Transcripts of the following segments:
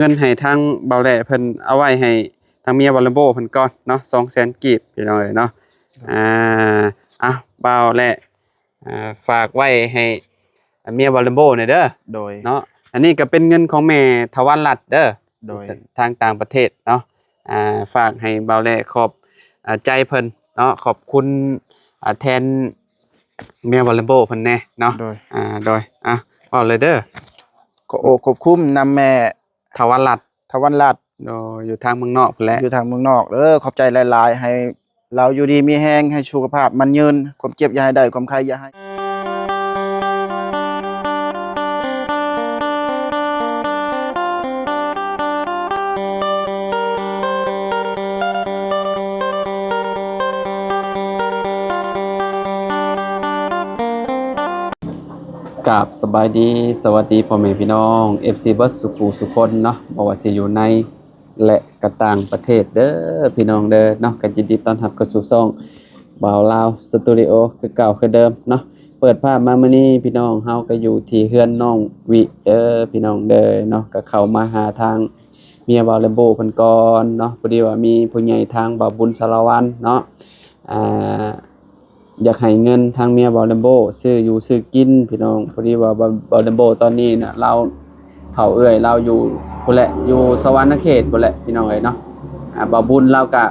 ເງິນໃຫ້ທາງບ່າວແຫຼ້ເພິ່ນ ເອົາໄວ້ໃຫ້ທາງເມຍບ່າວແລມໂບເພິ່ນກ່ອນເນາະ ສອງແສນກີບ ພີ່ນ້ອງເອີຍເນາະ. ອ່າ ເອົາ ບ່າວແຫຼ້ ອ່າ ຝາກໄວ້ໃຫ້ເມຍບ່າວແລມໂບແດ່ເດີ. ໂດຍ ເນາະ ອັນນີ້ກໍເປັນເງິນຂອງແມ່ຖະວັນລັດເດີ. ໂດຍ ທາງຕ່າງປະເທດເນາະ. ອ່າ ຝາກໃຫ້ບ່າວແຫຼ້ຂອບ ອ່າ ໃຈເພິ່ນເນາະ ຂອບຄຸນ ອ່າ ແທນເມຍບ່າວແລມໂບເພິ່ນແດ່ເນາະ. ໂດຍ ອ່າ ໂດຍ ອ່ະ ເວົ້າເລີຍເດີ. ຂໍໂອ້ ຂອບຄຸນນຳແມ່ຖະວັນລັດ ຖະວັນລັດ ໂດຍ ຢູ່ທາງເມືອງນອກພຸ້ນແຫຼະ ຢູ່ທາງເມືອງນອກເດີ. ຂອບໃຈຫຼາຍໆ ໃຫ້ລາວຢູ່ດີມີແຮງ ໃຫ້ສຸຂະພາບໝັ້ນຍືນ ຄວາມເຈັບຢ່າໃຫ້ໄດ້ ຄວາມໄຂ້ຢ່າໃຫ້ ກາບສະບາຍດີ ສະຫວັດດີພໍ່ແມ່ພີ່ນ້ອງ ເອັຟຊີ ເບິດສູ່ຜູ້ສູ່ຄົນເນາະ ບໍ່ວ່າຊິຢູ່ໃນ ແລະ ກະຕ່າງປະເທດເດີ ພີ່ນ້ອງເດີເນາະ. ກໍຍິນດີຕ້ອນຮັບເຂົ້າສູ່ຊ່ອງບ່າວລາວສະຕູດິໂອ ຄືເກົ່າຄືເດີມເນາະ. ເປີດພາບມາມື້ນີ້ ພີ່ນ້ອງ ເຮົາກໍຢູ່ທີ່ເຮືອນນ້ອງວິເດີ ພີ່ນ້ອງເດີເນາະ. ກໍເຂົ້າມາຫາທາງເມຍບ່າວແລມໂບເພິ່ນກ່ອນເນາະ ພໍດີວ່າມີຜູ້ໃຫຍ່ທາງບ່າວບຸນສາລະວັນເນາະ ອ່າ ຢາກໃຫ້ເງິນທາງເມຍບ່າວແລມໂບຊື້ຢູ່ຊື້ກິນ ພີ່ນ້ອງ. ພໍດີວ່າບ່າວ ບ່າວແລມໂບຕອນນີ້ນະ ລາວເຖົ້າເອື້ອຍລາວຢູ່ພຸ້ນແຫຼະ ຢູ່ສະຫວັນນະເຂດພຸ້ນແຫຼະ ພີ່ນ້ອງເອີຍເນາະ. ອ່າ ບ່າວບຸນລາວກະ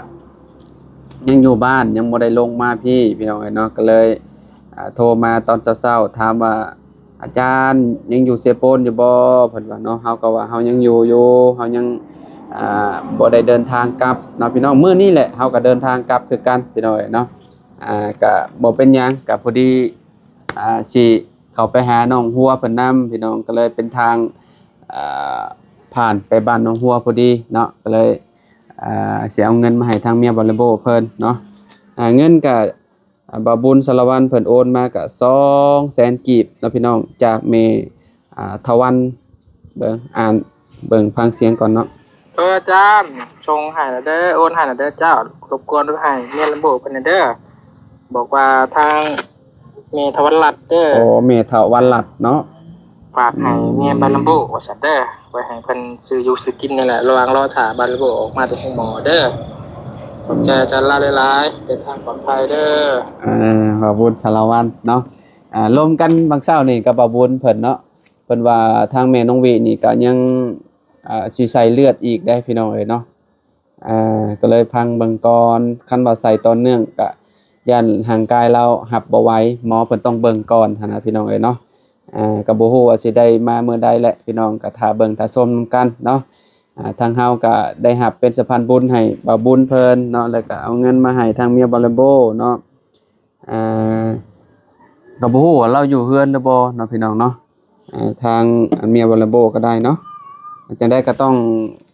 ຍັງຢູ່ບ້ານ ຍັງບໍ່ໄດ້ລົງມາພີ້ ພີ່ນ້ອງເອີຍເນາະ. ກໍເລີຍ ອ່າ ໂທມາຕອນເຊົ້າໆ ຖາມວ່າ ອາຈານຍັງຢູ່ເຊໂປນຢູ່ບໍ່ ເພິ່ນວ່າເນາະ. ເຮົາກໍວ່າເຮົາຍັງຢູ່ຢູ່ ເຮົາຍັງ ອ່າ ບໍ່ໄດ້ເດີນທາງກັບເນາະ ພີ່ນ້ອງ. ມື້ນີ້ແຫຼະເຮົາກໍເດີນທາງກັບຄືກັນ ພີ່ນ້ອງເອີຍເນາະ. ອ່າ ກະບໍ່ເປັນຫຍັງ ກະພໍດີ ອ່າ ຊິເຂົ້າໄປຫານ້ອງຫົວເພິ່ນນຳ ພີ່ນ້ອງ. ກໍເລີຍເປັນທາງ ອ່າ ຜ່ານໄປບ້ານນ້ອງຫົວພໍດີເນາະ. ກໍເລີຍ ອ່າ ຊິເອົາເງິນມາໃຫ້ທາງເມຍບ່າວແລມໂບເພິ່ນເນາະ. ອ່າ ເງິນກະ ອ່າ ບ່າວບຸນສາລະວັນເພິ່ນໂອນມາກະສອງແສນກີບເນາະ ພີ່ນ້ອງ ຈາກແມ່ ອ່າ ຖະວັນ. ເບິ່ງ ອ່ານເບິ່ງ ຟັງສຽງກ່ອນເນາະ. ເອີ ອາຈານ ສົ່ງໃຫ້ລະເດີ ໂອນໃຫ້ລະເດີເຈົ້າ. ລົບກວນໃຫ້ເມຍແລມໂບເພິ່ນແດ່ເດີ ບອກວ່າທາງແມ່ຖະວັນລັດເດີ. ໂອ້ ແມ່ຖະວັນລັດເນາະ ຝາກໃຫ້ ອືມ ເມຍບ່າວແລມໂບວ່າຊັ້ນເດີ ໄວ້ໃຫ້ເພິ່ນຊື້ຢູ່ຊື້ກິນນີ້ແຫຼະ ລະຫວ່າງລໍຖ້າບ່າວແລມໂບອອກມາຈາກໂຮງໝໍເດີ. ຂອບໃຈອາຈານລາວຫຼາຍໆ ເດີນທາງປອດໄພເດີ. ອ່າ ບ່າວບຸນສາລະວັນເນາະ. ອ່າ ລົມກັນບາງເຊົ້ານີ້ກັບບ່າວບຸນເພິ່ນເນາະ ເພິ່ນວ່າທາງແມ່ນ້ອງວິນີ້ກໍຍັງ ອ່າ ຊິໃສ່ເລືອດອີກເດ້ ພີ່ນ້ອງເອີຍເນາະ. ອ່າ ກໍເລີຍຟັງເບິ່ງກ່ອນ ຄັນວ່າໃສ່ຕໍ່ເນື່ອງກະຢ້ານຮ່າງກາຍລາວຮັບບໍ່ໄຫວ ໝໍເພິ່ນຕ້ອງເບິ່ງກ່ອນຫັ້ນນະ ພີ່ນ້ອງເອີຍເນາະ. ອ່າ ກໍບໍ່ຮູ້ວ່າຊິໄດ້ມາມື້ໃດແຫຼະ ພີ່ນ້ອງກໍຖ້າເບິ່ງຖ້າຊົມນຳກັນເນາະ. ອ່າ ທາງເຮົາກໍໄດ້ຮັບເປັນສະພານບຸນໃຫ້ບ່າວບຸນເພິ່ນເນາະ ແລ້ວກໍເອົາເງິນມາໃຫ້ທາງເມຍບ່າວແລມໂບເນາະ. ອ່າ ກໍບໍ່ຮູ້ວ່າລາວຢູ່ເຮືອນຫຼືບໍ່ເນາະ ພີ່ນ້ອງເນາະ. ອ່າ ທາງເມຍບ່າວແລມໂບກໍໄດ້ເນາະ. ຈັ່ງໃດກໍຕ້ອງ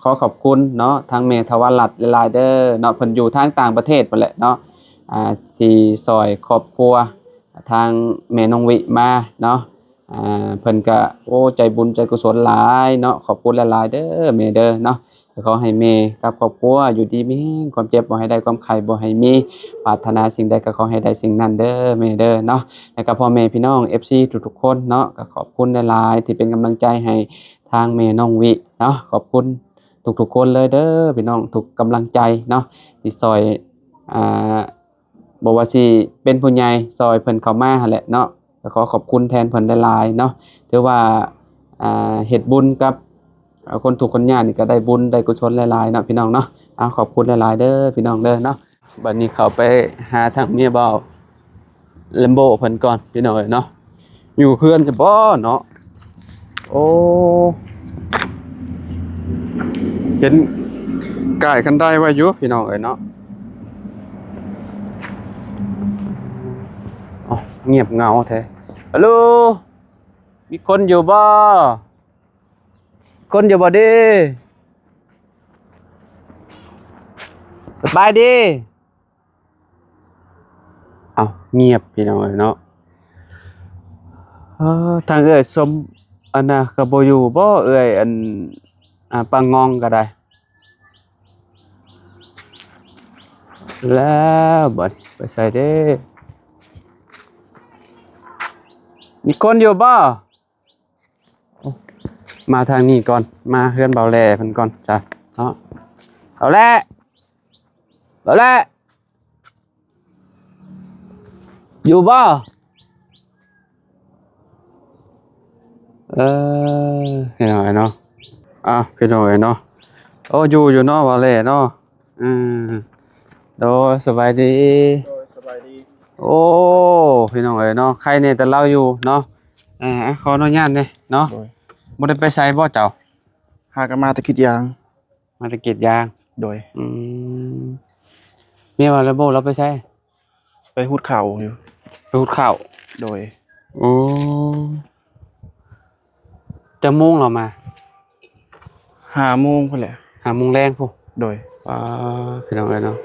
ຂໍຂອບຄຸນເນາະ ທາງແມ່ຖະວັນລັດຫຼາຍໆເດີເນາະ ເພິ່ນຢູ່ທາງຕ່າງປະເທດພຸ້ນແຫຼະເນາະ ອ່າ ທີ່ຊ່ອຍຄອບຄົວທາງແມ່ນ້ອງວິມາເນາະ. ອ່າ ເພິ່ນກະ ໂອ້ ໃຈບຸນໃຈກຸສົນຫຼາຍເນາະ. ຂອບຄຸນຫຼາຍໆເດີແມ່ເດີເນາະ. ກໍຂໍໃຫ້ແມ່ກັບຄອບຄົວຢູ່ດີມີແຮງ ຄວາມເຈັບບໍ່ໃຫ້ໄດ້ ຄວາມໄຂ້ບໍ່ໃຫ້ມີ ປາດຖະໜາສິ່ງໃດກໍຂໍໃຫ້ໄດ້ສິ່ງນັ້ນເດີແມ່ເດີເນາະ. ແລ້ວກໍພໍ່ແມ່ພີ່ນ້ອງ ເອັຟຊີ ທຸກໆຄົນເນາະ ກໍຂອບຄຸນຫຼາຍໆທີ່ເປັນກຳລັງໃຈໃຫ້ທາງແມ່ນ້ອງວິເນາະ. ຂອບຄຸນທຸກໆຄົນເລີຍເດີພີ່ນ້ອງ ທຸກກຳລັງໃຈເນາະ ທີ່ຊ່ອຍ ອ່າ ບໍ່ວ່າຊິເປັນຜູ້ໃຫຍ່ຊ່ອຍເພິ່ນເຂົ້າມາຫັ້ນແຫຼະເນາະ ກໍຂໍຂອບຄຸນແທນເພິ່ນຫຼາຍໆເນາະ. ຖືວ່າ ອ່າ ເຮັດບຸນກັບ ອ່າ ຄົນທຸກຄົນຍາກນີ້ກໍໄດ້ບຸນໄດ້ກຸສົນຫຼາຍໆເນາະ ພີ່ນ້ອງເນາະ. ເອົາ ຂອບຄຸນຫຼາຍໆເດີພີ່ນ້ອງເດີເນາະ. ບັດນີ້ເຂົ້າໄປຫາທາງເມຍບ່າວແລມໂບເພິ່ນກ່ອນ ພີ່ນ້ອງເອີຍເນາະ. ຢູ່ເຮືອນຈະບໍ່ເນາະ? ໂອ້ ເຫັນກ້າຍຄັນໄດໄວ້ຢູ່ພີ່ນ້ອງເອີຍເນາະ. ເອົ້າ ງຽບເຫງົາແທ້. ຮັລໂຫຼ ມີຄົນຢູ່ບໍ່? ຄົນຢູ່ບໍ່ເດ? ສະບາຍດີ. ເອົ້າ ງຽບພີ່ນ້ອງເອີຍເນາະ. ເອີ ທາງເອື້ອຍສົມອັນນະກໍບໍ່ຢູ່ບໍ່ ເອື້ອຍອັນ ອ່າ ປາງອງກໍໄດ້. ແລ້ວບັດນີ້ໄປໃສເດ? ມີຄົນຢູ່ບໍ່? ໂອ້ ມາທາງນີ້ກ່ອນ ມາເຮືອນເບົາແຫຼເພິ່ນກ່ອນຊະເນາະ. ເບົາແຫຼ ເບົາແຫຼ ຢູ່ບໍ່? ເອີ ພີ່ນ້ອງເອີຍເນາະ ອ້າວ ພີ່ນ້ອງເອີຍເນາະ ໂອ້ ຢູ່ ຢູ່ເນາະ ເບົາແຫຼເນາະ. ອືມ ໂດຍ ສະບາຍດີ. ໂດຍ ສະບາຍດີ. ໂອ້ ພີ່ນ້ອງເອີຍເນາະ ໃຄແດ່ແຕ່ລາວຢູ່ເນາະ. ອ່າ ຂໍອະນຸຍາດແດ່ເນາະ. ໂດຍ. ບໍ່ໄດ້ໄປໃສບໍ່ເຈົ້າ? ຫາກະມາແຕ່ກຣີດຢາງ. ມາແຕ່ກຣີດຢາງ. ໂດຍ. ອືມ ເມຍວ່າແລ້ວບໍ່ ລາວໄປໃສ? ໄປຫຸດເຂົ້າຢູ່. ໄປຫຸດເຂົ້າ. ໂດຍ. ໂອ້ ຈັກໂມງລາວມາ? ຫ້າໂມງພຸ້ນແຫຼະ. ຫ້າໂມງແລງພຸ້ນ. ໂດຍ. ປາ ພີ່ນ້ອງເອີຍເນາະ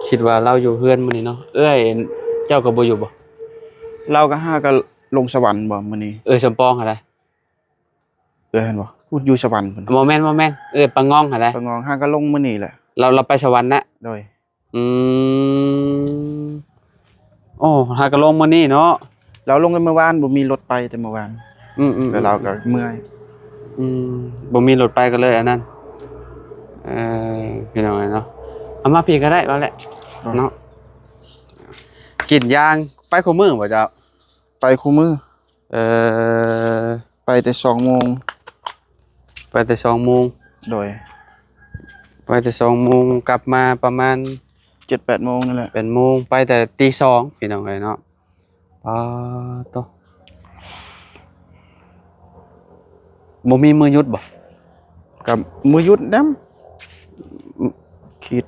ຄິດວ່າລາວຢູ່ເຮືອນມື້ນີ້ເນາະ. ເອື້ອຍເຈົ້າກໍບໍ່ຢູ່ບໍ່? ລາວກໍຫາກະລົງສະຫວັນບໍ່ມື້ນີ້. ເອື້ອຍສົມປອງຫັ້ນໃດ? ເອື້ອຍຫັ້ນບໍ່? ພຸ້ນຢູ່ສະຫວັນພຸ້ນ. ບໍ່ແມ່ນ ບໍ່ແມ່ນ ເອື້ອຍປາງອງຫັ້ນໃດ? ປາງອງຫາກະລົງມື້ນີ້ແຫຼະ. ລາວ ລາວໄປສະຫວັນນະ? ໂດຍ. ອືມ ໂອ້ ຫາກະລົງມື້ນີ້ເນາະ. ລາວລົງແຕ່ມື້ວານ ບໍ່ມີລົດໄປແຕ່ມື້ວານ. ອືມໆ ແລ້ວລາວກໍເມື່ອຍ. ອືມ ບໍ່ມີລົດໄປກໍເລີຍອັນນັ້ນ. ເອີ ພີ່ນ້ອງເອີຍເນາະ ເອົາມາພີ້ກໍໄດ້ ເອົາແຫຼະເນາະ. ກຣີດຢາງໄປຄູ່ມື້ບໍ່ເຈົ້າ? ໄປຄູ່ມື້. ເອີ ໄປແຕ່ສອງໂມງ. ໄປແຕ່ສອງໂມງ. ໂດຍ. ໄປແຕ່ສອງໂມງ ກັບມາປະມານເຈັດແປດໂມງນີ້ແຫຼະ. ແປດໂມງ ໄປແຕ່ຕີສອງ ພີ່ນ້ອງເອີຍເນາະ. ປາໂຕ ບໍ່ມີມື້ຢຸດບໍ່? ກໍມື້ຢຸດນຳ. ຂີດ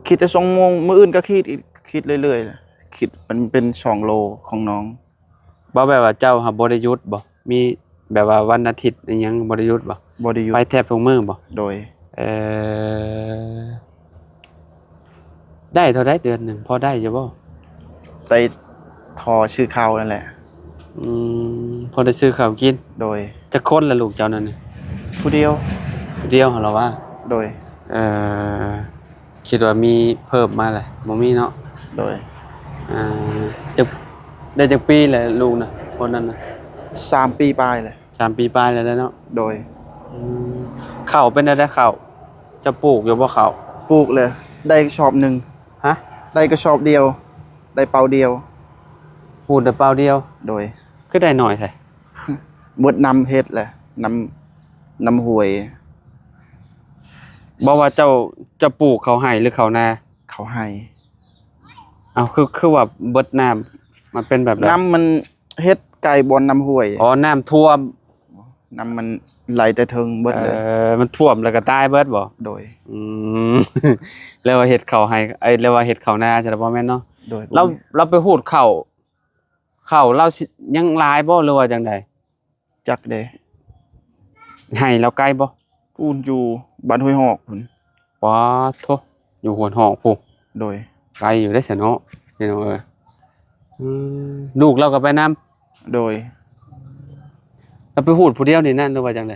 ຂີດແຕ່ສອງໂມງ ມື້ອື່ນກໍຂີດອີກ ຂີດເລື້ອຍໆ ຂີດ ມັນເປັນສອງໂລຂອງນ້ອງ. ບໍ່ ແບບວ່າເຈົ້າຫາບໍ່ໄດ້ຢຸດບໍ່? ມີແບບວ່າວັນອາທິດອີ່ຫຍັງບໍ່ໄດ້ຢຸດບໍ່? ບໍ່ໄດ້ຢຸດ. ໄປແທບທຸກມື້ບໍ່? ໂດຍ. ເອີ ໄດ້ເທົ່າໃດເດືອນໜຶ່ງ ພໍໄດ້ຢູ່ບໍ່? ໄດ້ພໍຊື້ເຂົ້ານັ້ນແຫຼະ. ອືມ ພໍໄດ້ຊື້ເຂົ້າກິນ. ໂດຍ. ຈັກຄົນລະລູກເຈົ້ານັ້ນ? ຜູ້ດຽວ. ຜູ້ດຽວຫັ້ນລະວ່າ? ໂດຍ. ເອີ ຄິດວ່າມີເພີ່ມມາແຫຼະ ບໍ່ມີເນາະ. ໂດຍ. ອ່າ ຈັກ ໄດ້ຈັກປີແລ້ວລູກນະ ຄົນນັ້ນນະ? ສາມປີປາຍແລ້ວ. ສາມປີປາຍແລ້ວເນາະ. ໂດຍ. ອືມ ເຂົ້າເປັນແນວໃດເຂົ້າ? ເຈົ້າປູກຢູ່ບໍ່ເຂົ້າ? ປູກແລ້ວ ໄດ້ກະສອບໜຶ່ງ. ຮະ? ໄດ້ກະສອບດຽວ ໄດ້ເປົາດຽວ. ປູກໄດ້ເປົາດຽວ. ໂດຍ. ຄືໄດ້ໜ້ອຍແທ້? ເບິດນ້ຳເຮັດແຫຼະ ນ້ຳ ນ້ຳຫ້ວຍ. ບໍ່ວ່າເຈົ້າ ເຈົ້າປູກເຂົ້າໄຮ່ ຫຼື ເຂົ້ານາ? ເຂົ້າໄຮ່. ເອົ້າ ຄື ຄືວ່າເບິດນ້ຳ ມັນເປັນແບບໃດ? ນ້ຳມັນເຮັດໃກ້ບ່ອນນ້ຳຫ້ວຍ. ອໍ ນ້ຳຖ້ວມ. ນ້ຳມັນໄຫຼແຕ່ເທິງເບິດເລີຍ. ເອີ ມັນຖ້ວມແລ້ວກໍຕາຍເບິດບໍ່? ໂດຍ. ອືມ ແລ້ວວ່າເຮັດເຂົ້າໄຮ່ ເອີ ແລ້ວວ່າເຮັດເຂົ້ານາຊັ້ນບໍ່ແມ່ນເນາະ? ໂດຍ. ລາວ ລາວໄປຫູດເຂົ້າ ເຂົ້າລາວຊິຍັງຫຼາຍບໍ່ ຫຼືວ່າຈັ່ງໃດ? ຈັກເດ້. ໄຮ່ລາວໄກບໍ່? ພຸ້ນ ຢູ່ບ້ານຫ້ວຍຫອກພຸ້ນ. ປາໂທ ຢູ່ຫ້ວຍຫອກພຸ້ນ. ໂດຍ. ໄກຢູ່ເດ້ຊະເນາະ ພີ່ນ້ອງເອີຍ. ອືມ ລູກລາວກໍໄປນຳ? ໂດຍ. ລາວໄປຫູດຜູ້ດຽວນີ້ນະ ຫຼືວ່າຈັ່ງໃດ?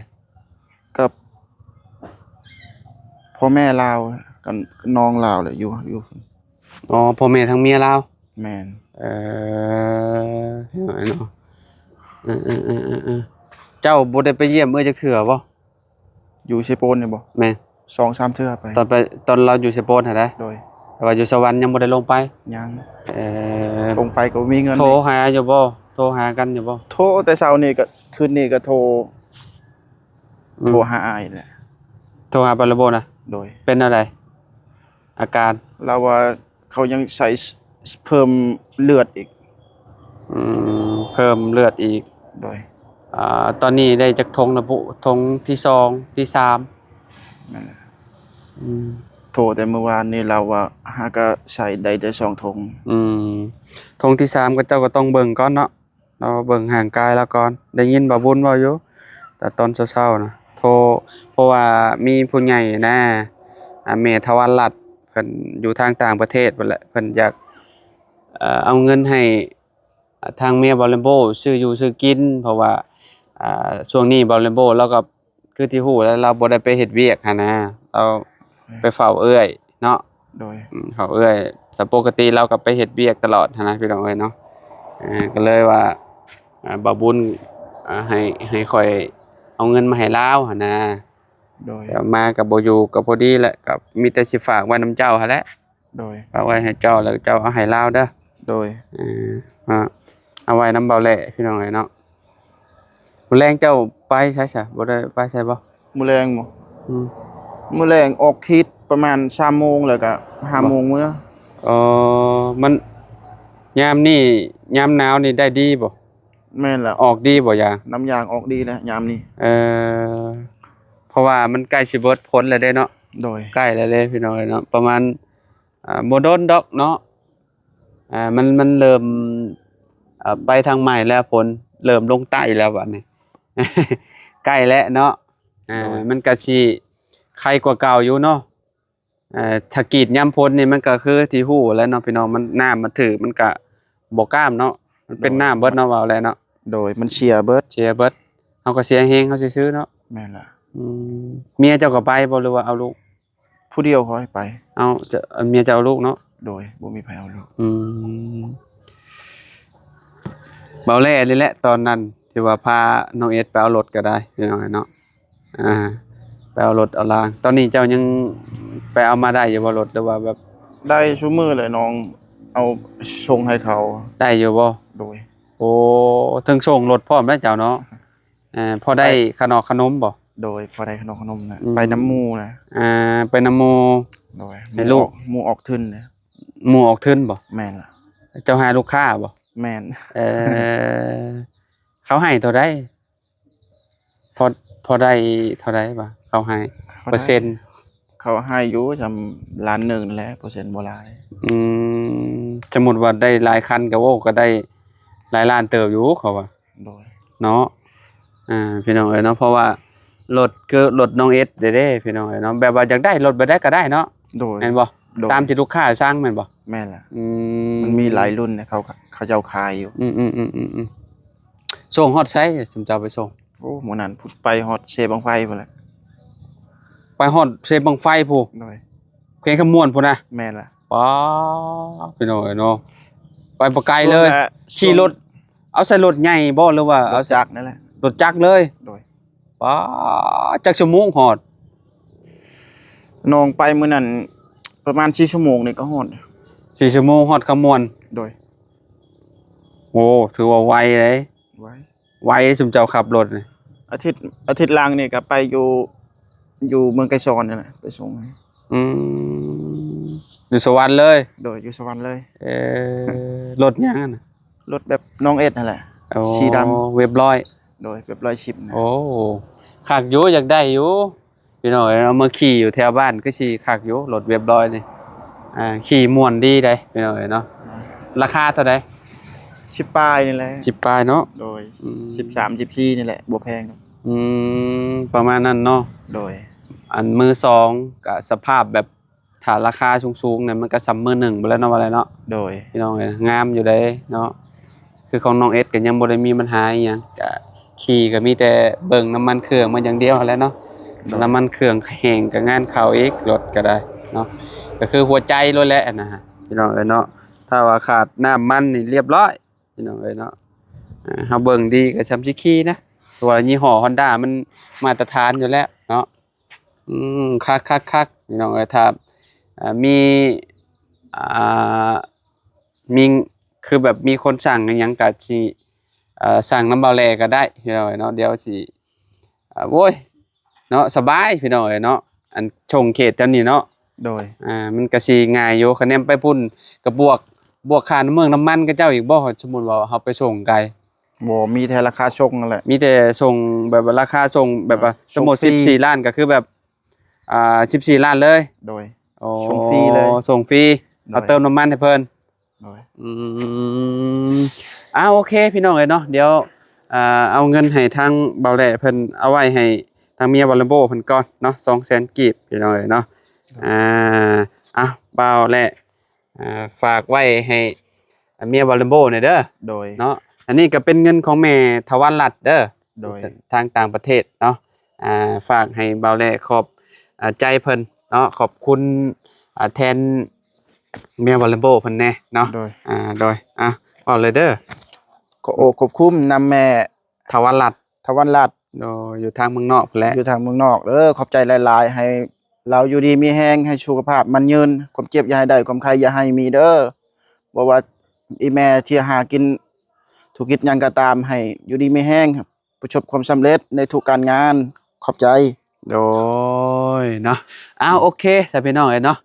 ກັບພໍ່ແມ່ລາວ ກັບນ້ອງລາວແຫຼະ ຢູ່ ຢູ່. ອໍ ພໍ່ແມ່ທາງເມຍລາວ. ແມ່ນ. ເອີ ເນາະ ເອີ ເອີ ເຈົ້າບໍ່ໄດ້ໄປຢ້ຽມເອື້ອຍຈັກເທື່ອບໍ່? ຢູ່ເຊໂປນນີ້ບໍ່? ແມ່ນ. ສອງສາມເທື່ອໄປ. ຕອນໄປ ຕອນລາວຢູ່ເຊໂປນຫັ້ນນະ? ໂດຍ. ແຕ່ວ່າຢູ່ສະຫວັນຍັງບໍ່ໄດ້ລົງໄປ? ຍັງ. ເອີ ລົງໄປກໍບໍ່ມີເງິນ. ໂທຫາຢູ່ບໍ່? ໂທຫາກັນຢູ່ບໍ່? ໂທແຕ່ເຊົ້ານີ້ກໍ ຄືນນີ້ກໍໂທ. ອືມ ໂທຫາອ້າຍແຫຼະ. ໂທຫາປາລາໂບນະ? ໂດຍ. ເປັນແນວໃດ ອາການ? ລາວວ່າເຂົາຍັງໃສ່ ເພີ່ມເລືອດອີກ. ອືມ ເພີ່ມເລືອດອີກ. ໂດຍ. ອ່າ ຕອນນີ້ໄດ້ຈັກຖົງລະບຸ? ຖົງທີສອງ ທີສາມ. ແມ່ນແຫຼະ. ອືມ ໂທແຕ່ມື້ວານນີ້ລາວວ່າຫາກະໃສ່ໄດ້ແຕ່ສອງຖົງ. ອືມ ຖົງທີສາມ ເຂົາເຈົ້າກໍຕ້ອງເບິ່ງກ່ອນເນາະ. ລາວເບິ່ງຮ່າງກາຍລາວກ່ອນ. ໄດ້ຍິນບ່າວບຸນເວົ້າຢູ່ ແຕ່ຕອນເຊົ້າໆນະ ໂທ ເພາະວ່າມີຜູ້ໃຫຍ່ນະ ອາ ແມ່ທະວັນລັດ ເພິ່ນຢູ່ທາງຕ່າງປະເທດພຸ້ນແຫຼະ ເພິ່ນຢາກ ເອີ ເອົາເງິນໃຫ້ ອາ ທາງເມຍບ່າວແຣມໂບຊື້ຢູ່ຊື້ກິນ ເພາະວ່າ ອາ ຊ່ວງນີ້ບ່າວແຣມໂບລາວກໍ ຄືທີ່ຮູ້ແຫຼະ ລາວບໍ່ໄດ້ໄປເຮັດວຽກຫັ້ນນະ ລາວໄປເຝົ້າເອື້ອຍເນາະ. ໂດຍ. ອືມ ເຝົ້າເອື້ອຍ ແຕ່ປົກກະຕິລາວກໍໄປເຮັດວຽກຕະຫຼອດຫັ້ນນະ ພີ່ນ້ອງເອີຍເນາະ. ເອີ ກໍເລີຍວ່າ ອາ ບ່າວບຸນ ອາ ໃຫ້ ໃຫ້ຂ້ອຍ ເອົາເງິນມາໃຫ້ລາວຫັ້ນນະ. ໂດຍ. ແຕ່ມາກໍບໍ່ຢູ່ ກໍພໍດີແຫຼະ ກໍມີແຕ່ຊິຝາກໄວ້ນຳເຈົ້າຫັ້ນແຫຼະ. ໂດຍ. ຝາກໄວ້ໃຫ້ເຈົ້າ ແລ້ວເຈົ້າເອົາໃຫ້ລາວເດີ. ໂດຍ. ເອີ ເອົາໄວ້ນຳເບົາແຫຼະ ພີ່ນ້ອງເອີຍເນາະ. ມື້ແລງເຈົ້າໄປໃສຊະ? ບໍ່ໄດ້ໄປໃສບໍ່? ມື້ແລງບໍ? ອືມ. ມື້ແລງອອກຮີດປະມານສາມໂມງ ແລ້ວກໍຫ້າໂມງເມືອ. ອໍ ມັນ ຍາມນີ້ ຍາມໜາວນີ້ໄດ້ດີບໍ່? ແມ່ນແລ້ວ. ອອກດີບໍ່ຢາ? ນ້ຳຢາງອອກດີແລ້ວຍາມນີ້. ເອີ ເພາະວ່າມັນໃກ້ຊິເບິດຜົນແລ້ວເດ້ເນາະ. ໂດຍ. ໃກ້ແລ້ວເດ້ ພີ່ນ້ອງເອີຍເນາະ ປະມານ ອ່າ ບໍ່ດົນດອກເນາະ. ອ່າ ມັນ ມັນເລີ່ມ ອ່າ ໄປທາງໃໝ່ແລ້ວ ຝົນເລີ່ມລົງໃຕ້ແລ້ວບັດນີ້ ໃກ້ແລ້ວເນາະ. ອ່າ ໂດຍ. ມັນກະຊິໄຄກວ່າເກົ່າຢູ່ເນາະ. ເອີ ຖ້າກຣີດຍາມຝົນນີ້ ມັນກະຄືທີ່ຮູ້ແລ້ວເນາະ ພີ່ນ້ອງ ມັນ ນ້ຳມັນຖືກ ມັນກະບໍ່ກ້າມເນາະ. ມັນເປັນ ໂດຍ ນ້ຳເບິດເນາະ ເວົ້າແລ້ວເນາະ. ໂດຍ. ມັນເສຍເບິດ. ເສຍເບິດ. ເຮົາກໍເສຍແຮງເຮົາຊື່ໆເນາະ. ແມ່ນລະ. ອືມ. ເມຍເຈົ້າກໍໄປບໍ່ ຫຼືວ່າເອົາລູກ? ຜູ້ດຽວຂ້ອຍໄປ. ເອົາ ເມຍເຈົ້າເອົາລູກເນາະ. ໂດຍ. ບໍ່ມີໃຜເອົາລູກ. ອືມ. ເບົາແຫຼະນີ້ແຫຼະ ຕອນນັ້ນທີ່ວ່າພານ້ອງເອສໄປເອົາລົດກໍໄດ້ ພີ່ນ້ອງເອີຍເນາະ. ອ່າ ໄປເອົາລົດເອົາລາງ. ຕອນນີ້ເຈົ້າຍັງໄປເອົາມາໄດ້ຢູ່ບໍ່ລົດ ຫຼືວ່າແບບ? ໄດ້ຊຸມື້ແຫຼະ ນ້ອງເອົາສົ່ງໃຫ້ເຂົາ. ໄດ້ຢູ່ບໍ່? ໂດຍ. ໂອ້ ເຖິງສົ່ງລົດພ້ອມແລ້ວເຈົ້າເນາະ. ເອີ ພໍໄດ້ ໄດ້ຂະໜອກຂະໜົມບໍ່? ໂດຍ. ພໍໄດ້ຂະໜອກຂະໜົມນະ. ອືມ. ໄປນຳໝູ່ນະ. ອ່າ ໄປນຳໝູ່. ໂດຍ. ໃຫ້ລູກ ໝູ່ອອກທຶນເດ້. ໝູ່ອອກທຶນບໍ່? ແມ່ນລະ. ເຈົ້າຫາລູກຄ້າບໍ່? ແມ່ນ. ເອີ ເຂົາໃຫ້ເທົ່າໃດ? ພໍ ພໍໄດ້ເທົ່າໃດວະ ເຂົາໃຫ້ ເປີເຊັນ? ເຂົາໃຫ້ຢູ່ສ່ຳລ້ານໜຶ່ງແຫຼະ ເປີເຊັນບໍ່ຫຼາຍ. ອືມ. ສົມມຸດວ່າໄດ້ຫຼາຍຄັນກໍ ໂອ້ ກໍໄດ້ຫຼາຍລ້ານເຕີບຢູ່ເຂົາວ່າ. ໂດຍ. ເນາະ. ອ່າ ພີ່ນ້ອງເອີຍເນາະ ເພາະວ່າລົດ ຄືລົດນ້ອງເອສເດ້ ພີ່ນ້ອງເອີຍເນາະ ແບບວ່າຢາກໄດ້ລົດແບບໃດກໍໄດ້ເນາະ. ໂດຍ. ແມ່ນບໍ່? ໂດຍ. ຕາມທີ່ລູກຄ້າສັ່ງແມ່ນບໍ່? ແມ່ນລະ. ອືມ. ມັນມີຫຼາຍລຸ້ນເດ້ ເຂົາ ເຂົາເຈົ້າຂາຍຢູ່. ອືມໆໆໆ. ສົ່ງຮອດໃສ ຊຸມເຈົ້າໄປສົ່ງ? ໂອ້ ມື້ນັ້ນພຸ້ນ ໄປຮອດເຊບັ້ງໄຟພຸ້ນແຫຼະ. ໄປຮອດເຊບັ້ງໄຟພຸ້ນ? ໂດຍ. ແຂວງຄຳມ່ວນພຸ້ນນະ? ແມ່ນລະ. ປ້າ ພີ່ນ້ອງເອີຍເນາະ ໄປບໍ່ໄກເລີຍ. ຂີ່ລົດ ເອົາໃສ່ລົດໃຫຍ່ບໍ່ ຫຼືວ່າເອົາ ລົດຈັກນັ້ນແຫຼະ. ລົດຈັກເລີຍ? ໂດຍ. ປ້າ ຈັກຊົ່ວໂມງຮອດ? ນ້ອງໄປມື້ນັ້ນປະມານສີ່ຊົ່ວໂມງນີ້ກໍຮອດ. ສີ່ຊົ່ວໂມງຮອດຄຳມ່ວນ? ໂດຍ. ໂອ້ ຖືວ່າໄວເດ້. ໄວ. ໄວ ຊຸມເຈົ້າຂັບລົດນີ້. ອາທິດ ອາທິດຫຼັງນີ້ກໍໄປຢູ່ ຢູ່ເມືອງໄກສອນນີ້ແຫຼະ ໄປສົ່ງໃຫ້. ອືມ. ຢູ່ສະຫວັນເລີຍ? ໂດຍ. ຢູ່ສະຫວັນເລີຍ. ເອີ ລົດຫຍັງຫັ້ນນະ? ລົດແບບນ້ອງເອສຫັ້ນແຫຼະ. ໂອ້ ສີດຳ ເວັບຮ້ອຍ. ໂດຍ. ເວັບຮ້ອຍສິບນະ. ໂອ້ ຄັກຢູ່ ຢາກໄດ້ຢູ່ ພີ່ນ້ອງເອີຍເນາະ. ມາຂີ່ຢູ່ແຖວບ້ານຄືຊິຄັກຢູ່ ລົດເວັບຮ້ອຍນີ້. ອ່າ ຂີ່ມ່ວນດີເດ້ ພີ່ນ້ອງເອີຍເນາະ. ອືມ. ລາຄາເທົ່າໃດ? ສິບປາຍນີ້ແຫຼະ. ສິບປາຍເນາະ. ໂດຍ. ອືມ. ສິບສາມ ສິບສີ່ນີ້ແຫຼະ ບໍ່ແພງ. ອືມ ປະມານນັ້ນເນາະ. ໂດຍ. ອັນມືສອງກະສະພາບແບບ ຖ້າລາຄາສູງໆນີ້ ມັນກໍສ່ຳມືໜຶ່ງພຸ້ນແຫຼະເນາະ ວ່າແຫຼະເນາະ. ໂດຍ. ພີ່ນ້ອງເອີຍ ງາມຢູ່ເດ້ເນາະ. ຄືຂອງນ້ອງເອສກໍຍັງບໍ່ໄດ້ມີບັນຫາອີ່ຫຍັງ ກະຂີ່ກໍມີແຕ່ເບິ່ງນ້ຳມັນເຄື່ອງມາຢ່າງດຽວຫັ້ນແຫຼະເນາະ. ໂດຍ. ນ້ຳມັນເຄື່ອງແຫ້ງກໍງານເຂົ້າອີກ ລົດກໍໄດ້ເນາະ. ກໍຄືຫົວໃຈໂລດແຫຼະນະ ພີ່ນ້ອງເອີຍເນາະ. ຖ້າວ່າຂາດນ້ຳມັນນີ້ລຽບຮ້ອຍ ພີ່ນ້ອງເອີຍເນາະ. ເຮົາເບິ່ງດີກໍຊ່ຳຊິຂີ່ນະ ເພາະວ່າຍີ່ຫໍ້ຮອນດ້າມັນມາດຕະຖານຢູ່ແລ້ວເນາະ. ອືມ ຄັກໆໆ ພີ່ນ້ອງເອີຍ. ຖ້າ ເອີ ມີ ອ່າ ມີ ຄືແບບມີຄົນສັ່ງອີ່ຫຍັງກໍຊິ ເອີ ສັ່ງນຳເບົາແຫຼກໍໄດ້ ພີ່ນ້ອງເອີຍເນາະ. ດຽວຊິ ເອີ ໂອ້ຍ ເນາະ ສະບາຍ ພີ່ນ້ອງເອີຍເນາະ. ອັນ ຊົງເຂດແຖວນີ້ເນາະ. ໂດຍ. ອ່າ ມັນກໍຊິງ່າຍຢູ່ ຄັນແນມໄປພຸ້ນກໍບວກ ບວກຄ່ານ້ຳເມືອງນ້ຳມັນເຂົາເຈົ້າອີກບໍ່ ສົມມຸດວ່າເຮົາໄປສົ່ງໄກ? ບໍ່ ມີແຕ່ລາຄາສົ່ງນັ້ນແຫຼະ. ມີແຕ່ສົ່ງແບບວ່າລາຄາສົ່ງແບບວ່າ ເອີ ສົມມຸດ ສົ່ງຟຣີ ສິບສີ່ລ້ານ ກໍຄືແບບ ອ່າ ສິບສີ່ລ້ານເລີຍ? ໂດຍ. ໂອ້ ສົ່ງຟຣີເລີຍ. ສົ່ງຟຣີ. ໂດຍ. ເອົາເຕີມນ້ຳມັນໃຫ້ເພິ່ນ? ໂດຍ. ອືມ ອ່າ ໂອເຄ ພີ່ນ້ອງເອີຍເນາະ. ດຽວ ອ່າ ເອົາເງິນໃຫ້ທາງເບົາແຫຼເພິ່ນ ເອົາໄວ້ໃຫ້ທາງເມຍວາລະໂບເພິ່ນກ່ອນເນາະ ສອງແສນກີບ ພີ່ນ້ອງເອີຍເນາະ. ໂດຍ. ອ່າ ເອົາ ເບົາແຫຼ ອ່າ ຝາກໄວ້ໃຫ້ເມຍວາລະໂບແດ່ເດີ. ໂດຍ. ເນາະ ອັນນີ້ກໍເປັນເງິນຂອງແມ່ຖະວັນລັດເດີ. ໂດຍ. ທາງຕ່າງປະເທດເນາະ. ອ່າ ຝາກໃຫ້ເບົາແຫຼຂອບ ອ່າ ໃຈເພິ່ນເນາະ ຂອບຄຸນ ອ່າ ແທນເມຍວາລະໂບເພິ່ນແດ່ເນາະ. ໂດຍ. ອ່າ ໂດຍ. ອ່າ ເວົ້າເລີຍເດີ. ຂໍຂອບຄຸນນຳແມ່ຖະວັນລັດ ຖະວັນລັດ ໂດຍ ຢູ່ທາງເມືອງນອກພຸ້ນແຫຼະ ຢູ່ທາງເມືອງນອກເດີ ຂອບໃຈຫຼາຍໆ ໃຫ້ລາວຢູ່ດີມີແຮງ ໃຫ້ສຸຂະພາບໝັ້ນຍືນ ຄວາມເຈັບຢ່າໃຫ້ໄດ້ ຄວາມໄຂ້ຢ່າໃຫ້ມີເດີ ບໍ່ວ່າອີ່ແມ່ທີ່ຫາກິນທຸລະກິດຫຍັງກໍຕາມ ໃຫ້ຢູ່ດີມີແຮງ ປະສົບຄວາມສຳເລັດໃນທຸກການງານ ຂອບໃຈ. ໂດຍເນາະ ອ້າວ ໂອເຄຊະພີ່ນ້ອງເອີຍເນາະ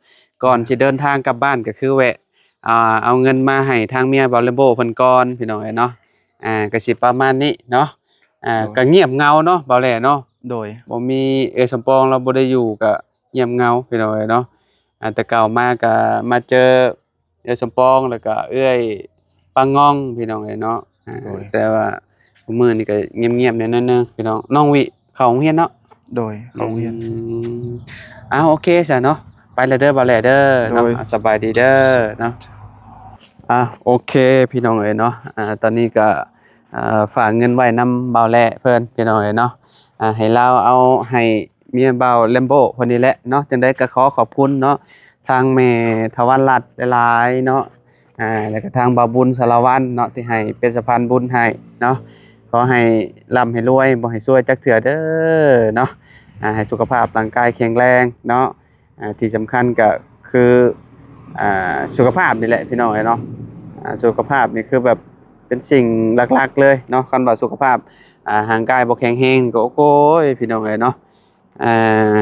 ກ່ອນຊິເດີນທາງກັບບ້ານກໍຄືແວະ ອ່າ ເອົາເງິນມາໃຫ້ທາງເມຍບ່າວແລມໂບເພິ່ນກ່ອນພີ່ນ້ອງເອີຍເນາະ ອ່າ ກໍຊິປະມານນີ້ເນາະ ອ່າ ໂດຍ ກໍງຽບເຫງົາເນາະ ບ່າວແຫຼເນາະ ໂດຍ ບໍ່ມີເອື້ອຍສົມປອງລາວບໍ່ໄດ້ຢູ່ກໍງຽບເຫງົາພີ່ນ້ອງເອີຍເນາະ ອ່າ ແຕ່ເກົ່າມາກໍມາເຈີ ເອື້ອຍສົມປອງ ແລ້ວກໍເອື້ອຍປາງງອງພີ່ນ້ອງເອີຍເນາະ ອ່າ ໂດຍ ແຕ່ວ່າມື້ນີ້ກໍງຽບໆແດ່ໜ້ອຍໜຶ່ງພີ່ນ້ອງ ນ້ອງວິເຂົ້າໂຮງຮຽນເນາະ ໂດຍ ເຂົ້າໂຮງຮຽນ ອືມ ອ້າວ ໂອເຄຊະເນາະ ໄປແລ້ວເດີບ່າວແຫຼເດີເນາະ ໂດຍ ອ່າ ສະບາຍດີເດີເນາະ ອ່າ ໂອເຄພີ່ນ້ອງເອີຍເນາະ ອ່າ ຕອນນີ້ກໍ ອ່າ ຝາກເງິນໄວ້ນຳບ່າວແຫຼເພິ່ນພີ່ນ້ອງເອີຍເນາະ ອ່າ ໃຫ້ລາວເອົາໃຫ້ເມຍບ່າວແລມໂບເພິ່ນນີ້ແຫຼະເນາະ ຈັ່ງໃດກໍຂໍຂອບຄຸນເນາະ ທາງແມ່ທະວັນລັດຫຼາຍໆເນາະ ອ່າ ແລ້ວກໍທາງບ່າວບຸນສາລະວັນເນາະ ທີ່ໃຫ້ເປັນສະພານບຸນໃຫ້ເນາະ ຂໍໃຫ້ລ່ຳໃຫ້ລວຍ ບໍ່ໃຫ້ຊວຍຈັກເທື່ອເດີເນາະ ອ່າ ໃຫ້ສຸຂະພາບຮ່າງກາຍແຂງແຮງເນາະ ອ່າ ທີ່ສຳຄັນກໍຄື ອ່າ ສຸຂະພາບນີ້ແຫຼະພີ່ນ້ອງເອີຍເນາະ ອ່າ ສຸຂະພາບນີ້ຄືແບບເປັນສິ່ງຫຼັກໆເລີຍເນາະ ຄັນວ່າສຸຂະພາບ ອ່າ ຮ່າງກາຍບໍ່ແຂງແຮງກໍ ໂອ້ຍ ພີ່ນ້ອງເອີຍເນາະ ອ່າ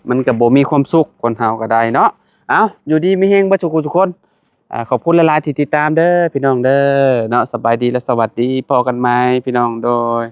ມັນກໍບໍ່ມີຄວາມສຸກ ຄົນເຮົາກໍໄດ້ເນາະ ເອົ້າ ຢູ່ດີມີແຮງເບິດທຸກຜູ້ທຸກຄົນ ອ່າ ຂອບຄຸນຫຼາຍໆທີ່ຕິດຕາມເດີພີ່ນ້ອງເດີເນາະ ສະບາຍດີ ແລະ ສະຫວັດດີ ພໍ້ກັນໃໝ່ພີ່ນ້ອງ ໂດຍ.